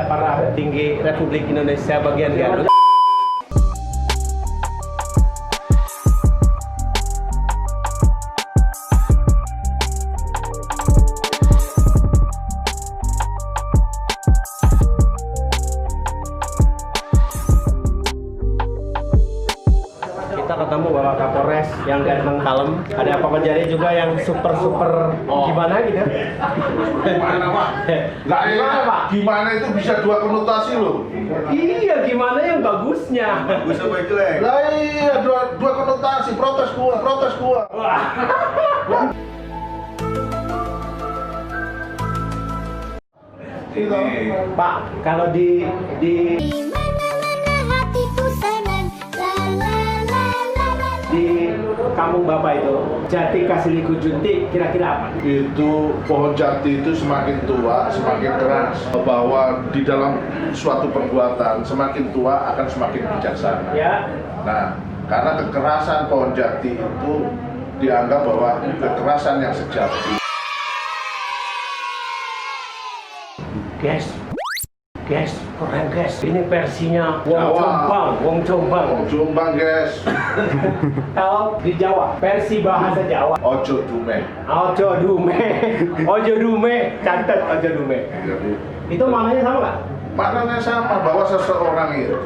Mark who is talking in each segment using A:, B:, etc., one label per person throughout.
A: Para petinggi Republik Indonesia bagian Garut. Kita ketemu Bapak Kapolres yang ganteng kalem. Ada Pak Kejari juga yang super super gimana gitu.
B: Gimana, Pak?
C: Lah
A: Gimana,
C: iya,
A: Pak?
C: Gimana itu bisa dua konotasi loh.
A: Iya, gimana yang bagusnya?
B: Bagus apa jelek?
C: Lah iya, dua konotasi, protes gua, protes gua.
A: Wah.
B: Ini
A: Pak, kalau di
D: Di mana-mana hatiku senang, la la la la la.
A: di kampung Bapak itu, jati kasiliku junti kira-kira apa?
C: Itu pohon jati itu semakin tua semakin keras. Bahwa di dalam suatu perbuatan semakin tua akan semakin bijaksana.
A: Ya.
C: Nah, karena kekerasan pohon jati itu dianggap bahwa kekerasan yang sejati.
A: Guys. Guys, keren guys. Ini versinya Wong
C: Jawa.
A: Jombang, Wong Jombang.
C: Wong Jombang, guys.
A: Kalau di Jawa, versi bahasa Jawa.
C: Ojo dume.
A: Ojo dume, ojo dume, catat ojo dume.
C: Jadi
A: Itu maknanya sama nggak?
C: maknanya sama, bahwa seseorang itu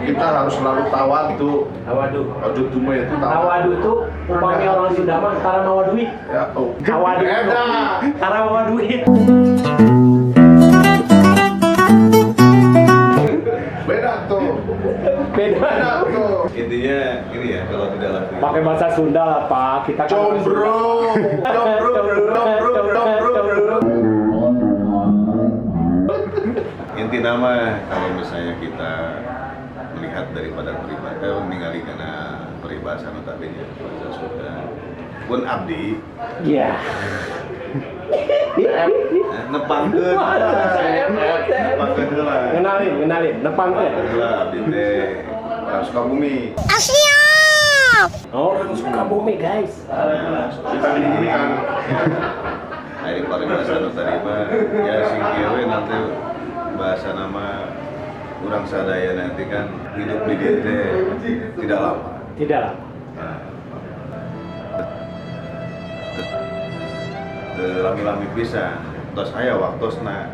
C: kita harus selalu tawadu.
A: Tawadu.
C: Ojo dume itu tawadu.
A: Tawadu itu upami orang Sunda mah tara mawa duit.
C: Ya, oh.
A: Tawadu.
C: Beda.
A: Tara mawa duit.
C: Beda tuh.
A: Beda.
C: Beda tuh.
B: Intinya ini ya, kalau tidak laku.
A: Pakai bahasa Sunda lah, Pak. Kita kan orang Sunda.
C: Combro. Combro, combro, combro, bro.
B: Inti nama kalau misalnya kita melihat daripada peribahasa, ningali karena peribahasa notabene bahasa Sunda pun abdi
A: Iya.
B: Nepangkeun nepangkeun heula.
A: Ngenalin, ngenalin, nepangkeun.
B: Heula abdi teh orang Sukabumi.
A: Oh, orang Sukabumi, guys.
C: Kita dibumikan.
B: Nah, ini paribasa nu tadi mah ya sing kieu we nanti bahasa nama urang sadaya nanti kan hidup di dieu teh tidak lama.
A: Tidak lah.
B: Nah, teu lami-lami pisan. Tos aya waktosna.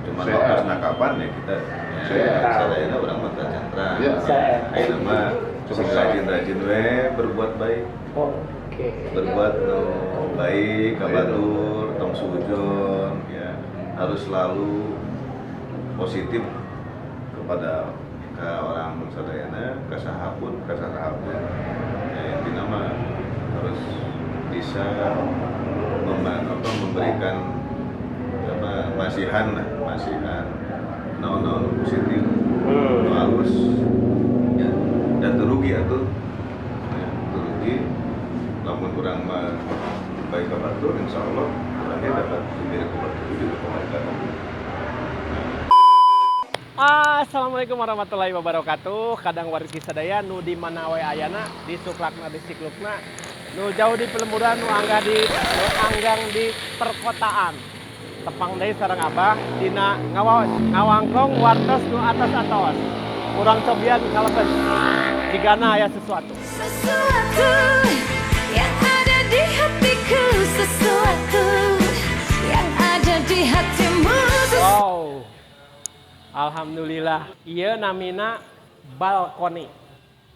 B: Cuman
C: Saya-
B: waktosna kapan ya kita ya,
C: Saya-
B: sadayana urang mah teu sentra.
C: Ya.
A: Saya.
B: Ayeuna mah sing rajin-rajin we berbuat baik.
A: Oke.
B: Berbuat nu baik ka batur, tong suudzon ya. Harus selalu positif kepada ke orang sadayana, ke saha pun, ke saha pun. Ya, intinya mah harus bisa apa, memberikan apa, masihan lah, masihan naon-naon positif, nu halus ya, dan teu rugi atuh ya, teu rugi lamun urang mah baik ka batur, insya Allah urangnya dapat diberi ka batur juga kebaikan.
A: Assalamualaikum warahmatullahi wabarakatuh. Kadang wargi sadaya nu di mana wae ayana, di suklakna, di siklukna, nu jauh di pelemburan, nu anggang di perkotaan. Tepang deui sareng Abah dina ngawaos, ngawangkong wartos nu atos-atos. Urang cobian kalebet. Jigana aya sesuatu.
D: Sesuatu yang ada di hatiku, sesuatu yang ada di hatimu.
A: Wow. Alhamdulillah. Ieu namina balkoni.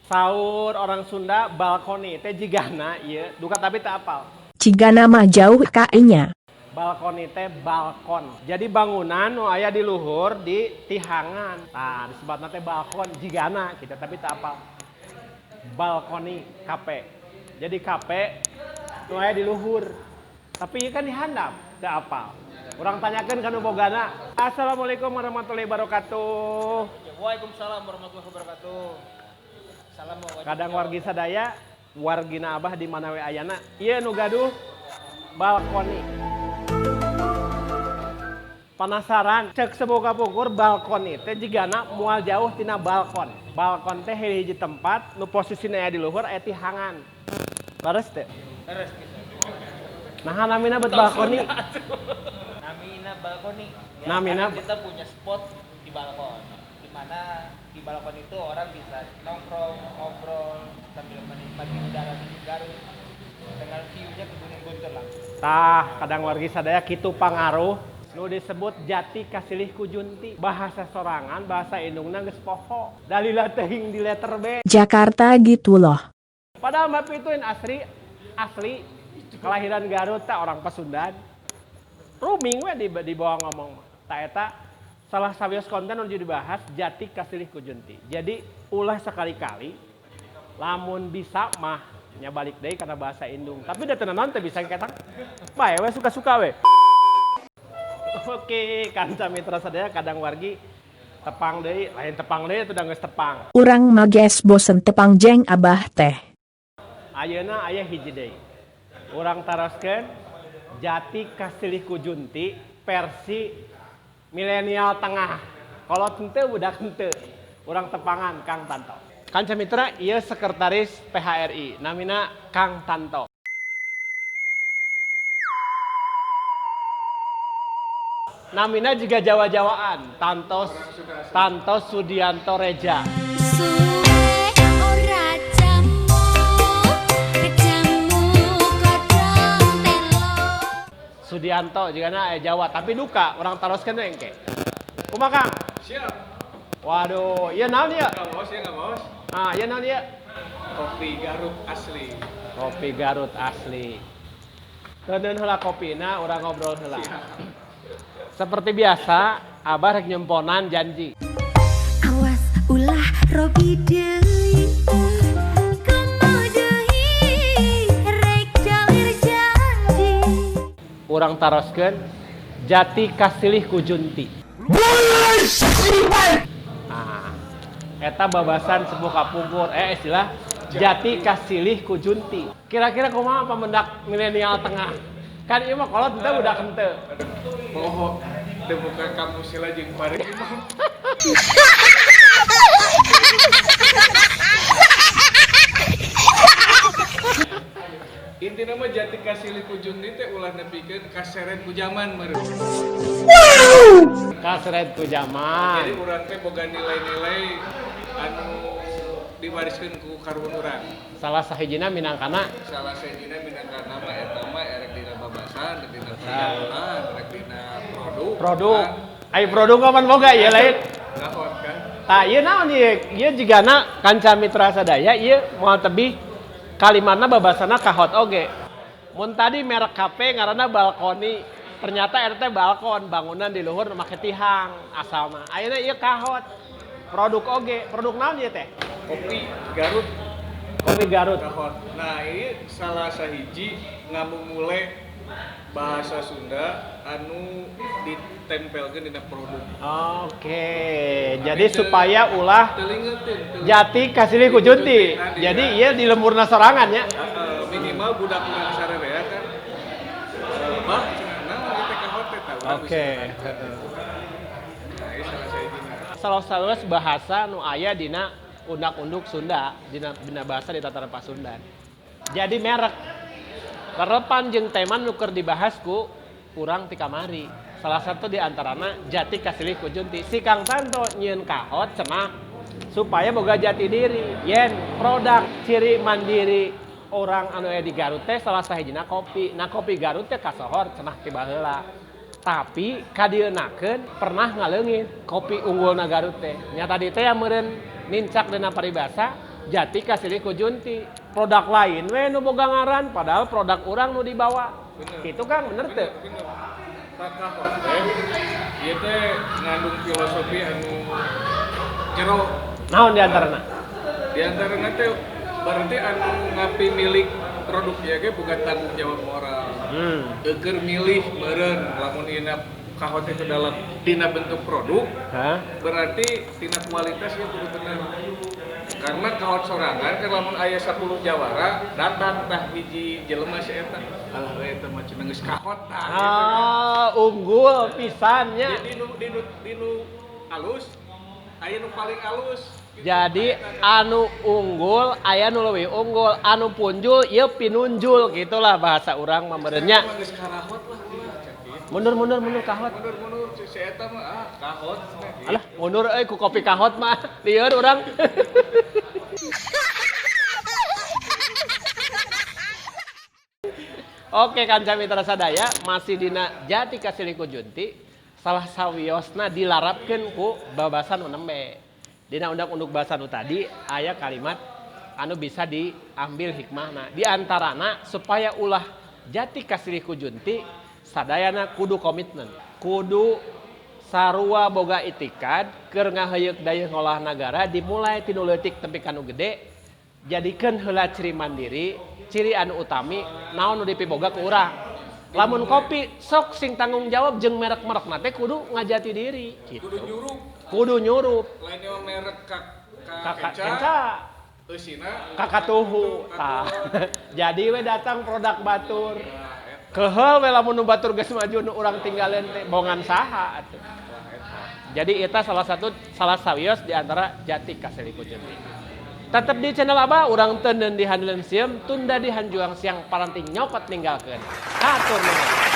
A: Saur orang Sunda balkoni teh jigana ieu duka tapi tak apal.
E: Cigana mah jauh kainya.
A: Balkoni teh balkon. Jadi bangunan nu aya di luhur di tihangan. Nah, disebutna teh balkon jigana kita tapi tak apal. Balkoni kape. Jadi kape nu aya di luhur. Tapi ieu kan di handap, teu apal. Urang tanyakeun ka nu bogana. Assalamualaikum warahmatullahi wabarakatuh.
F: Waalaikumsalam warahmatullahi wabarakatuh. Salam wajib.
A: Kadang wargi sadaya, wargina Abah di mana we ayana, ieu nu gaduh balkoni. Penasaran, cek semoga pukur balkoni teh jigana moal jauh tina balkon. Balkon teh hiji tempat nu posisina aya di luhur aya tihangan. Leres teh?
F: Leres bisa.
A: Nah, namina bet balkoni.
F: Nami Namina balkoni. Ya,
A: Namina
F: kita punya spot di balkon. Di mana di balkon itu orang bisa nongkrong, ngobrol sambil menikmati udara sejuk Garut dengan view-nya ke Gunung Guntur langsung.
A: Tah, kadang wargi sadaya kitu pangaruh nu disebut jati kasilih ku junti. Bahasa sorangan, bahasa indungna geus poho. Dalila teuing di letter B.
E: Jakarta gitu loh.
A: Padahal mah pituin asli asli kelahiran Garut tah orang Pasundan. Roaming we di bawah ngomong mah. Tah eta salah sawios konten nu dibahas jati kasilih ku junti. Jadi ulah sekali-kali lamun bisa mah nya balik deui kana bahasa indung. Tapi da teu naon teu bisa ketang. Bae we suka-suka we. Oke, kanca mitra sadaya kadang wargi tepang deui, lain tepang deui itu geus tepang.
E: Urang mages bosen tepang jeng abah teh.
A: Ayeuna aya hiji deui. Urang taroskeun jati kasilih ku junti versi milenial tengah. Kalau henteu budak henteu. Urang tepangan Kang Tanto. Kanca mitra ieu sekretaris PHRI namina Kang Tanto. Namina juga Jawa-Jawaan, Tanto Tanto Sudianto Reja.
D: Suwe ora jamu, jamu godhong telo.
A: Sudianto juga na Jawa, tapi duka orang taroskeun we engke. Kumaha Kang?
G: Siap.
A: Waduh, ieu naon ieu?
G: Nggak bos ya, nggak bos.
A: Ah, ieu naon ieu?
G: Kopi Garut asli.
A: Kopi Garut asli. Keun heula kopina, urang ngobrol heula. Seperti biasa, Abah rek nyemponan janji.
D: Awas ulah robi deui, komo deui rek jalir janji.
A: Urang taroskeun jati kasilih ku junti. Nah, eta babasan sepuh kapungkur, istilah jati kasilih ku junti. Kira-kira kumaha pamendak milenial tengah? Kan ieu mah kolot henteu budak henteu.
G: Poho teu muka kamu sila jeung pare mah. Intina mah jati kasilih ku junti teh ulah nepikeun kaseret ku jaman meureun.
A: Kaseret ku jaman.
G: Jadi urang teh boga nilai-nilai anu diwariskeun ku karuhun urang.
A: Salah sahijina minangkana
G: salah sahijina minangkana mah eta mah erek dina babasan, erek dina perjalanan, erek dina produk.
A: Produk. Ai produk mah boga ieu lain.
G: Ngahot kan.
A: Tah ieu naon ieu? Ieu jigana kanca mitra sadaya ieu moal tebih kalimatna babasana kahot oge. Mun tadi merek KP ngaranna balkoni, ternyata RT balkon bangunan di luhur make tihang asalna. Ayeuna ieu kahot. Produk oge, produk naon ieu teh?
G: Kopi Garut.
A: Kopi Garut.
G: Kahot. Nah, ini salah sahiji ngamumule bahasa Sunda anu ditempelkeun dina produk.
A: Oke, jadi supaya ulah jati kasilih ku junti. Jadi ieu di lemburna sorangan nya.
G: Minimal budak urang sararea kan. Bah, cenah naon ieu teh kahot teh tah.
A: Oke.
G: Nah, ieu salah sahijina.
A: Salah satu bahasa nu aya dina undak-unduk Sunda, dina bahasa di tataran Pasundan. Jadi merek rerepan jeung tema nu keur dibahas ku urang ti kamari. Salah satu di antarana jati kasilih ku junti. Si Kang Tanto nyieun kahot cenah supaya boga jati diri. Yen produk ciri mandiri orang anu aya di Garut teh salah sahijina kopi. Nah kopi Garut teh kasohor cenah ti baheula. Tapi kadieunakeun pernah ngaleungit kopi unggulna Garut teh. Nya tadi teh meureun nincak dina paribasa jati kasilih ku junti. Produk lain we nu boga ngaran padahal produk urang nu dibawa. Gitu Kang, bener teu?
G: Kahot teh ieu teh ngandung filosofi anu jero.
A: Naon di antarana?
G: Di antarana teh berarti anu ngapi milik produk ieu ge boga tanggung jawab moral. Eukeun milih meureun lamun ieu kahot itu dalam dina bentuk produk, berarti tina kualitas ieu kudu bener. Karena kahot sorangan kan lamun aya 10 jawara datang tah hiji jelema si eta. Alah we eta mah cenah geus kahot tah.
A: Ah, unggul pisan nya.
G: Jadi dinu alus aya nu paling alus.
A: Jadi anu unggul aya nu leuwih unggul, anu punjul ieu pinunjul gitulah bahasa urang mah meureun nya.
G: Geus karahot lah ulah gitu.
A: Mundur mundur mundur kahot.
G: Mundur mundur si si eta mah ah kahot.
A: Alah, mundur euy ku kopi kahot mah. Lieur urang. Oke kanca mitra sadaya masih dina Jati Kasilih ku Junti salah sawiosna dilarapkeun ku babasan nu nembe. Dina undang-undang bahasa nu tadi aya kalimat anu bisa diambil hikmahna. Di antarana supaya ulah jati kasilih ku Junti sadayana kudu komitmen, kudu sarua boga itikad keur ngaheuyeuk dayeuh ngolah nagara dimulai ti nu leutik tepi ka nu gede, jadikeun heula ciri mandiri, ciri anu utami naon nu dipiboga ku urang. Lamun kopi sok sing tanggung jawab jeung merek-merekna teh kudu ngajati diri gitu.
G: Kudu nyurup.
A: Kudu nyurup.
G: Lainnya merek ka
A: Kakak
G: kenca,
A: kenca.
G: Eusina,
A: kakatuhu tah. Jadi we datang produk batur. Keheul we lamun nu batur geus maju nu urang tinggalin teh bongan saha atuh. Jadi eta salah satu salah sawios di antara jati kasilih ku Junti. Tetep di channel Abah urang teuneun di handeuleun sieum tunda di hanjuang siang paranti nyokot ninggalkeun. Hatur nuhun.